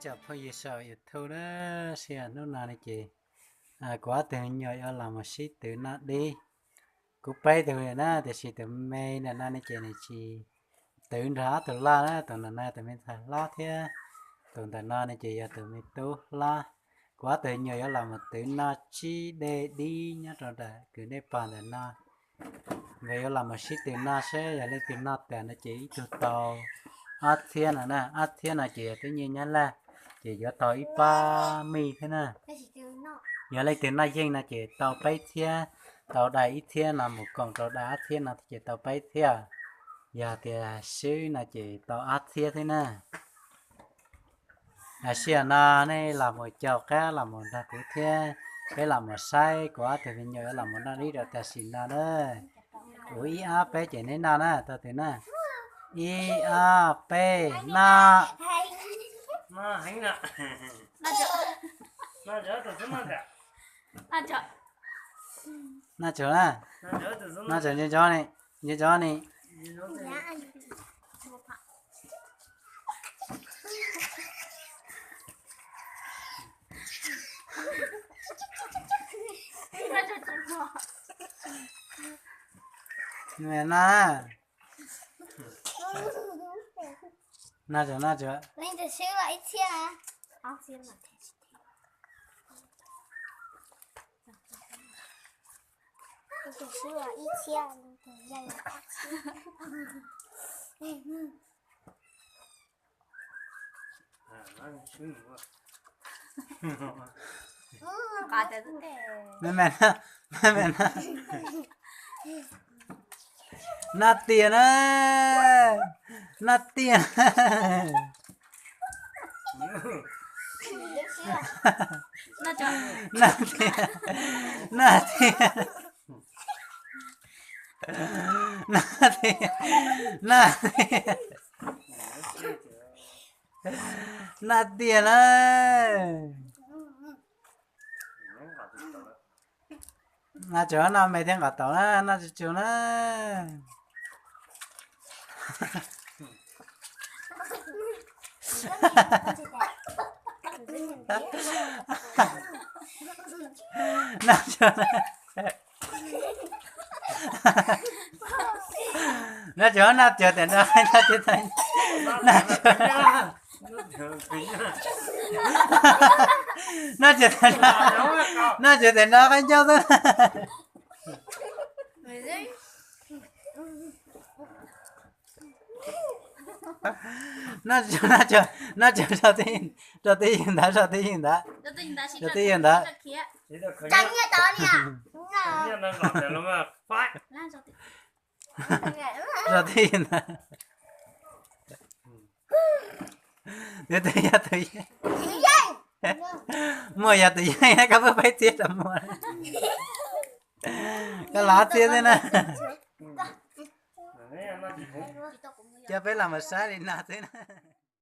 Cov phooj ywg saum YouTube na, sij hawm hnub no ne ces kuv ob tug me nyuam yuav los mus sib twv noj dib. Kuv peb tug na, tiam sis tus me ntawm no ne ces nws tsis twv nrog ob tug loj na, tus ntawm no tus me ntxhais hlob thiab tus ntawm no ne ces yog tus me tub hlob. Kuv ob tug me nyuam yuav los mus twv noj tsib dej dib nyob rau ntawm kwv dej pog ntawm no. Nkawd yuav los mus sib twv noj seb yog leej twg noj tas no ces ib tug tau ob txhiab no na, ob txhiab no ces yog twb nyiaj Nyab Laj, ces yuav tau ib pob mij thiab na. Yog leej twg noj yeej no ces tau peb txhiab, tau dai ib txhiab no mus koom rau dai ob txhiab no ces tau peb txhiab. Yog tias swb no ces tau ob txhiab thiab na. Sij hawm no nej los mus caum qab los mus nrog kuv thiab peb los mus saib kuv ob tug me nyuam yuav los mus noj dib rau tam sim no na. Kuv ib ob peb ces neb noj na, tau twg na. Ib ob peb, noj. Noj tsuag na, noj tsuag ni, nco ntsoov ni. Noj, noj tsuag, noj tsuag. Me me, me me, noj tiag na, noj tiag. Noj tiag, noj tiag, noj tiag, noj tiag, noj tiag na. Noj tsuag, noj me thiab nqos taus na, noj tsuag tsuag na. Noj tsuag, noj tsuag, noj tsuag tes no, noj tsuag, noj tsuag tes no, noj tsuag tes no qaib ncauj xwb. Noj tsuag, noj tsuag, noj tsuag, rau twj ywm ntawd, rau twj ywm ntawd, rau twj ywm ntawd. Rau twj ywm ntawd. Twb yog tus yeej, muaj yog tus yeej koj pub peb txhiab rau muaj. Koj los ob txhiab xwb na. Coj peb los mus saib li no xwb na.